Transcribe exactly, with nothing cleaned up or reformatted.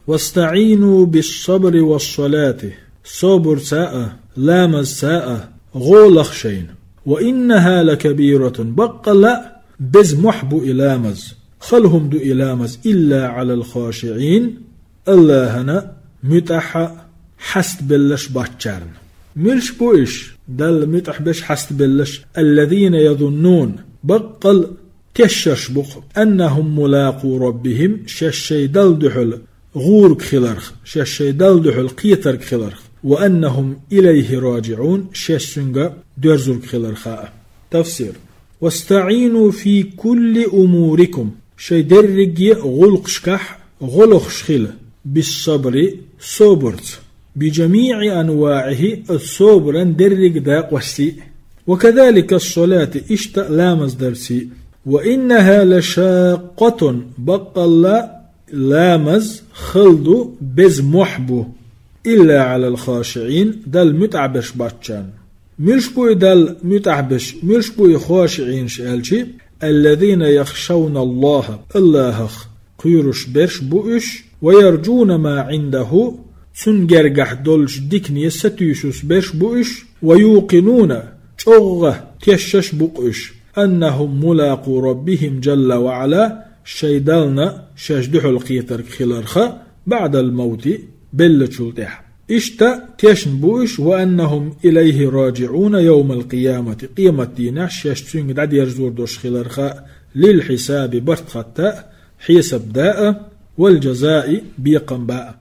واستعينوا بالصبر والصلاة. Собарца а, ламазца а гӀо лаха шайна. وإنها لكبيرة. Баккъалла а беза мохь бу и ламаз. Хала хӀума ду и ламаз. إلا على الخاشعين. Аллахьана муьтӀахь а, хьастабеллаш баьчарна. Муьлш бу уьш, Далла муьтӀахь беш хьастабеллаш? الذين يظنون. Баккъалла тешаш бу-кх, أنهم ملاقو ربهم, шаьш шоай Далла дуьхьал гӀург хиларх, шаьш шоай Далла дуьхьал кхетарг хиларх. وأنهم إليه راجعون, шаьш цуьнга доьрзург хиларха а. Тафсир. واستعينوا في كل أموركم. Шоай дерриге а гӀуллакхашкахь гӀо лохаш хила. بالصبر, собарца. بجميع أنواعه, оцу собаран дерриге дакъостий а. وكذلك الصلاة, иштта а ламаз дарций а. وإنها لشاقة, баккъалла ламаз хала ду, беза мохь бу. إلا على الخاشعين, Далла муьтӀахь беш баьчарна. Муьлш бу и Далла муьтӀахь беш, муьлш бу и хошиӀинаш аьлча? الذين يخشون الله, Аллахьах кхоьруш берш бу уьш, ويرجون ما عنده, Цуьнан гергахь долчу дикане сатуьйсуш берш бу уьш, ويوقنون, чӀогӀа тешаш бу-кх уьш, أنهم ملاقو ربهم جل وعلا, шоай Даллана шаьш дуьхьал кхетарг хиларха, بعد الموت, беллачул тӀаьхьа. Иштта тешна бу уьш, وأنهم إليه راجعون يوم القيامة, къематдийнахь шаьш цуьнга дӀадерзор долуш хиларха, للحساب, барт хатта а, хьесап дан а, والجزاء, бекхам бан а.